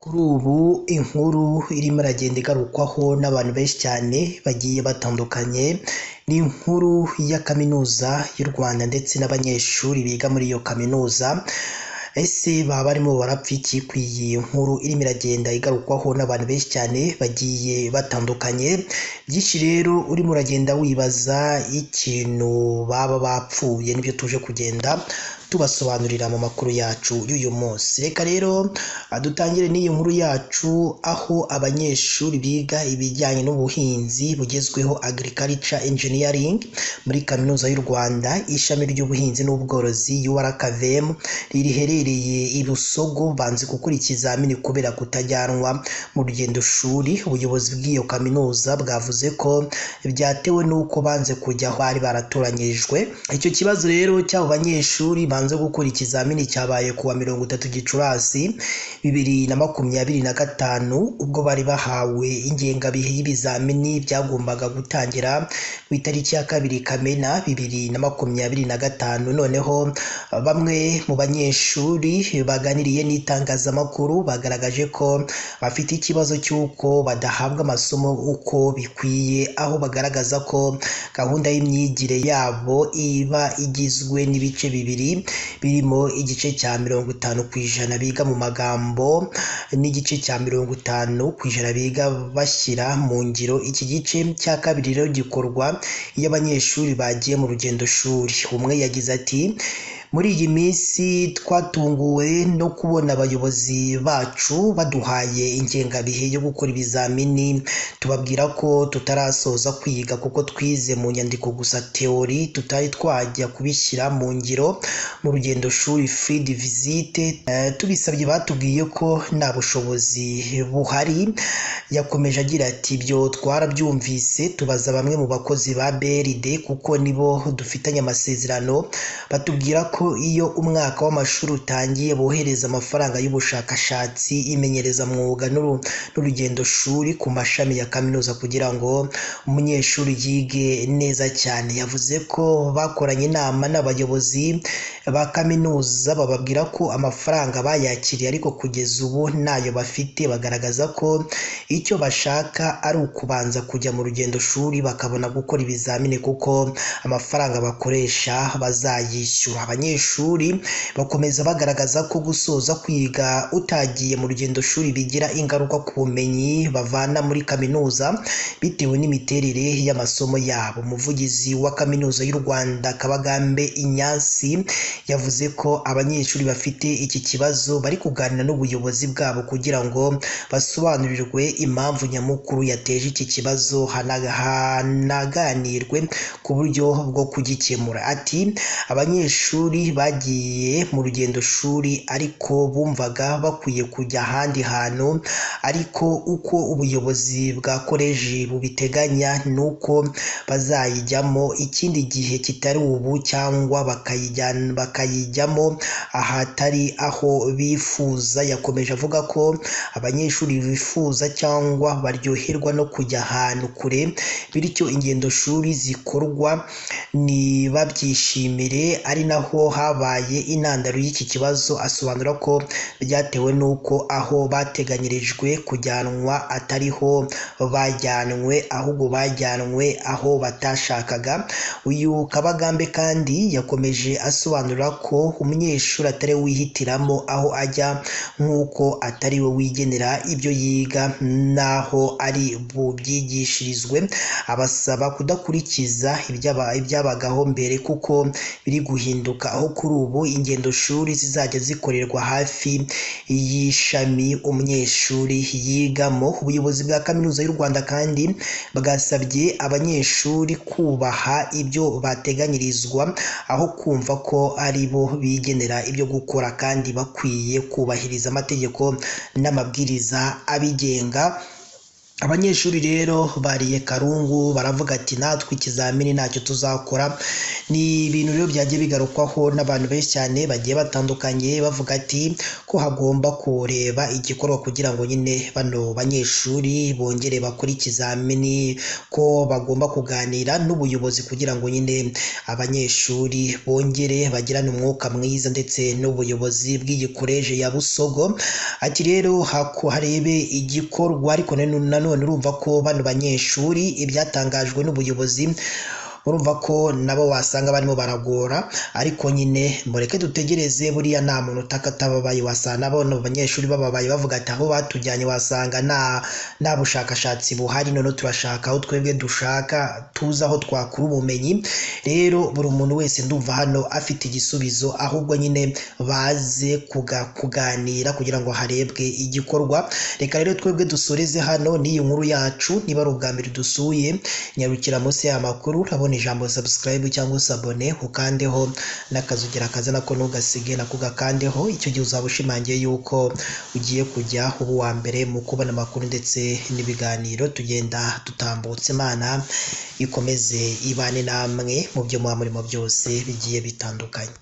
Kuri ubu inkuru irimo iragenda igarukwaho n'abantu benshi cyane bagiye batandukanye, ni inkuru ya kaminuza y'u Rwanda ndetse n'abanyeshuri biga muri iyo kaminuza. Ese baba barimo barapfa iki ku iyi nkuru irimo iragenda igarukwaho n'abantu benshi cyane bagiye batandukanye? Byinshi rero urimo uragenda wibaza ikintu baba bapfuye, nibyo tuje kugenda tubasobanurira mu makuru yacu y'uyu munsi. Reka rero dutangire n'iyi nkuru yacu, aho abanyeshuri biga ibijyanye n'ubuhinzi bugezweho, Agriculture Engineering, muri Kaminuza y'u Rwanda ishami ry'ubuhinzi n'ubworozi URKVM riherereye i Busogo, banze gukora ikizamini kubera kutajyanwa mu rugendo shuri. Ubuyobozi bw'iyo kaminuza bwavuze ko byatewe n'uko banze kujya aho bari baratoranyirijwe. Icyo kibazo rero cy'abo banyeshuri banze gukora ikizamini cyabaye kuwa 30 Gicurasi 2025, ubwo bari bahawe ingengabihe y'ibizamini byagombaga gutangira ku itariki ya 2 Kamena 2025. Noneho bamwe mu banyeshuri baganiriye n'itangazamakuru bagaragaje ko bafite ikibazo cy'uko badahabwa amasomo uko bikwiye, aho bagaragaza ko gahunda y'imyigire yabo iba igizwe n'ibice bibiri, birimo igice cya 50% biga mu magambo n'igice cya 50% biga bashyira mu ngiro. Iki gice cya kabiri rero gikorwa iyo abanyeshuri bagiye mu rugendo shuri. Umwe yagize ati: "Muri iyi minsi twatunguwe no kubona abayobozi bacu baduhaye ingengabihe yo gukora ibizamini, tubabwira ko tutarasoza kwiga kuko twize mu nyandiko gusa, theory, tutari twajya kubishyira mu ngiro mu rugendo shuri, field visit. Tubisabye batubwiye ko nta bushobozi buhari." Yakomeje agira ati: "Ibyo twarabyumvise, tubaza bamwe mu bakozi ba BRD kuko nibo dufitanye amasezerano, batubwira ko iyo umwaka w'amashuri utangiye bohereza amafaranga y'ubushakashatsi, imenyerezamwuga n'urugendo shuri ku mashami ya kaminuza kugira ngo umunyeshuri yige neza cyane." Yavuze ko bakoranye inama n'abayobozi ba kaminuza bababwira ko amafaranga bayakiriye ariko kugeza ubu ntayo bafite, bagaragaza ko icyo bashaka ari ukubanza kujya mu rugendo shuri bakabona gukora ibizamini kuko amafaranga bakoresha bazayishyura. Abanyeshuri bakomeza bagaragaza ko gusoza kwiga utagiye mu rugendo shuri bigira ingaruka ku bumenyi bavana muri kaminuza bitewe n'imiterere y'amasomo yabo. Umuvugizi wa Kaminuza y'u Rwanda, Kabagambe Ignace, yavuze ko abanyeshuri bafite iki kibazo bari kuganira n'ubuyobozi bwabo kugira ngo basobanurirwe impamvu nyamukuru yateje iki kibazo, hanaganirwe ku buryo bwo kugikemura. Ati: "Abanyeshuri bagiye mu rugendo shuri ariko bumvaga bakwiye kujya ahandi hantu, ariko uko ubuyobozi bwa koleji bubiteganya ni uko bazayijyamo ikindi gihe kitari ubu cyangwa bakayijyamo ahatari aho bifuza." Yakomeje avuga ko abanyeshuri bifuza cyangwa baryoherwa no kujya ahantu kure, bityo ingendo shuri zikorwa ntibabyishimire, ari naho habaye intandaro y'iki kibazo. Asobanura ko byatewe n'uko aho bateganyirijwe kujyanwa atariho bajyanwe, ahubwo bajyanwe aho batashakaga. Uyu Kabagambe kandi yakomeje asobanura ko umunyeshuri atari we wihitiramo aho ajya, nk'uko atari we wigenera ibyo yiga n'aho ari bubyigishirizwe, abasaba kudakurikiza ibyabagaho mbere kuko biri guhinduka, aho kuri ubu ingendo shuri zizajya zikorerwa hafi y'ishami umunyeshuri yigamo. Ubuyobozi bwa Kaminuza y'u Rwanda kandi bwasabye abanyeshuri kubaha ibyo bateganyirizwa, aho kumva ko ari bo bigenera ibyo gukora, kandi bakwiye kubahiriza amategeko n'amabwiriza abigenga. Abanyeshuri rero bariye karungu, baravuga ati natwe ikizamini ntacyo tuzakora. Ni ibintu rero byagiye bigarukwaho n'abantu benshi cyane bagiye batandukanye, bavuga ati ko hagomba kureba igikorwa kugira ngo nyine bano banyeshuri bongere bakore ikizamini, ko bagomba kuganira n'ubuyobozi kugira ngo nyine abanyeshuri bongere bagirane umwuka mwiza ndetse n'ubuyobozi bw'iyi koleje ya Busogo. Ati rero harebe igikorwa, ariko nanone urumva ko bano banyeshuri ibyatangajwe n'ubuyobozi urumva ko nabo wasanga barimo baragora, ariko nyine mureke dutegereze, buriya nta muntu utaka atababaye, wasanga nabo banyeshuri bababaye bavuga ati aho batujyanye wasanga nta bushakashatsi buhari, none turashaka aho twebwe dushaka tuzi aho twakura ubumenyi. Rero buri muntu wese ndumva hano afite igisubizo, ahubwo nyine baze kuganira kugira ngo harebwe igikorwa. Reka rero twebwe dusoreze hano n'iyi nkuru yacu. Niba ari ubwa mbere dusuye, nyarukira munsi y'aya makuru urabona ijambo subscribe cyangwa se abone, ukandeho n'akazogera kaza nako ntugasige nako gakandeho. Icyo gihe uzaba ushimangiye yuko ugiye kujya uba uwa mbere mu kubona amakuru ndetse n'ibiganiro tugenda dutambutse. Imana ikomeze ibane namwe mu byo muba murimo byose bigiye bitandukanye.